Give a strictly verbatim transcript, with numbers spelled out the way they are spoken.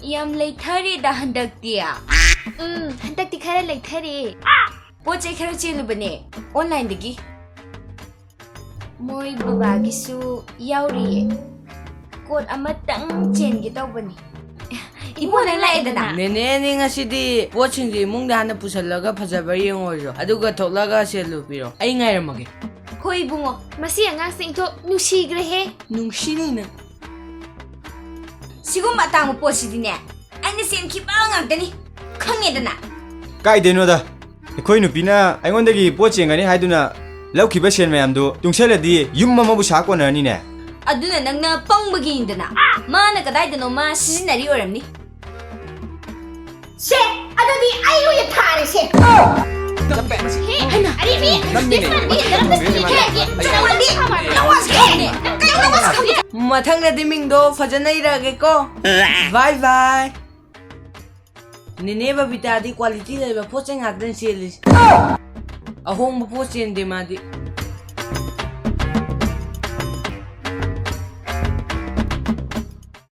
ꯌꯥꯝ ꯂꯩꯊꯔꯦꯗ ꯍꯟꯗꯛꯇꯤ꯫ ꯎꯝ, ꯍꯟꯗꯛꯇꯤ ꯈꯔ ꯂꯩꯊꯔꯦ꯫ ꯄꯣꯠ ꯆꯩ ꯈꯔ ꯆꯦꯜꯂꯨꯕꯅꯦ, online-ꯗꯒꯤ꯫ ꯃꯣꯏ ꯕꯕꯥꯒꯤꯁꯨ ꯌꯥꯎꯔꯤꯌꯦ꯫ ꯀꯣꯠ ꯑꯃꯇꯪ ꯆꯦꯟꯒꯦ ꯇꯧꯕꯅꯤ꯫ ꯏꯕꯨꯡꯉꯣ, ꯅꯪ ꯂꯥꯛꯑꯦꯗꯅ? ꯅꯦꯅꯦꯅꯦ, ꯉꯁꯤꯗꯤ ꯄꯣꯠꯁꯤꯡꯁꯦ ꯏꯃꯨꯡꯗ ꯍꯥꯟꯅ ꯄꯨꯁꯜꯂꯒ ꯐꯖꯕ꯭ꯔꯥ ꯌꯦꯡꯉꯨꯔꯁꯨ, ꯑꯗꯨꯒ ꯊꯣꯛꯂꯛꯑꯒ ꯁꯦꯜ ꯂꯨꯄꯤꯔꯣ꯫ ꯑꯩ ꯉꯥꯏꯔꯝꯃꯒꯦ꯫ ꯍꯣꯏ ꯏꯕꯨꯡꯉꯣ, ꯃꯁꯤ ꯑꯉꯥꯡꯁꯤꯡꯗꯣ ꯅꯨꯡꯁꯤꯈ꯭ꯔꯦꯍꯦ꯫ ꯅꯨꯡꯁꯤꯅꯤꯅ꯫ ꯁꯤꯒꯨꯝꯕ ꯑꯇꯥꯡꯕ ꯄꯣꯠꯁꯤꯗꯤꯅꯦ, ꯑꯩꯅ ꯆꯦꯟꯈꯤꯕ ꯉꯥꯛꯇꯅꯤ, ꯈꯪꯉꯦꯗꯅ? ꯀꯥꯏꯗꯩꯅꯣꯗ, ꯑꯩꯈꯣꯏ ꯅꯨꯄꯤꯅ ꯑꯩꯉꯣꯟꯗꯒꯤ ꯄꯣꯠ ꯆꯦꯟꯒꯅꯤ ꯍꯥꯏꯗꯨꯅ ꯂꯧꯈꯤꯕ ꯁꯦꯟ ꯃꯌꯥꯝꯗꯨ ꯇꯨꯡꯁꯜꯂꯗꯤ ꯌꯨꯝ ꯑꯃꯕꯨ ꯁꯥ ꯀꯣꯟꯅꯔꯅꯤꯅꯦ꯫ ꯑꯗꯨꯅ ꯅꯪꯅ ꯄꯪꯕꯒꯤꯅꯤꯗꯅ꯫ ꯃꯥꯅ ꯀꯗꯥꯏꯗꯅꯣ ꯃꯥ ꯁꯤꯖꯤꯟꯅꯔꯤ ꯑꯣꯏꯔꯝꯅꯤ꯫ ꯁꯦ, ꯑꯗꯨꯗꯤ ꯑꯩ ꯑꯣꯏꯅ ꯊꯥꯔꯦꯁꯦ꯫ ꯍꯦ, ꯑꯔꯤꯕꯤ, ꯅꯪꯅꯤꯅꯦ꯫ ꯅꯪꯉꯣꯟꯗꯤ, ꯅꯪꯉꯣꯟꯗꯤ, ꯀꯩꯅꯣ ꯅꯪꯉꯣꯟꯗꯤ ꯈꯪꯗꯦ꯫ ꯃꯊꯪꯗꯗꯤ ꯃꯤꯡꯗꯣ ꯐꯖꯅ ꯏꯔꯛꯑꯒꯦꯀꯣ꯫ Bye bye꯫ ꯅꯦꯅꯦ ꯕꯕꯤꯇꯥꯗꯤ quality ꯂꯩꯕ ꯄꯣꯠ ꯆꯩ ꯉꯥꯛꯇꯅꯤ ꯆꯦꯜꯂꯤꯁꯦ꯫ ꯑꯍꯣꯡꯕ ꯄꯣꯠ ꯆꯦꯟꯗꯦ ꯃꯥꯗꯤ꯫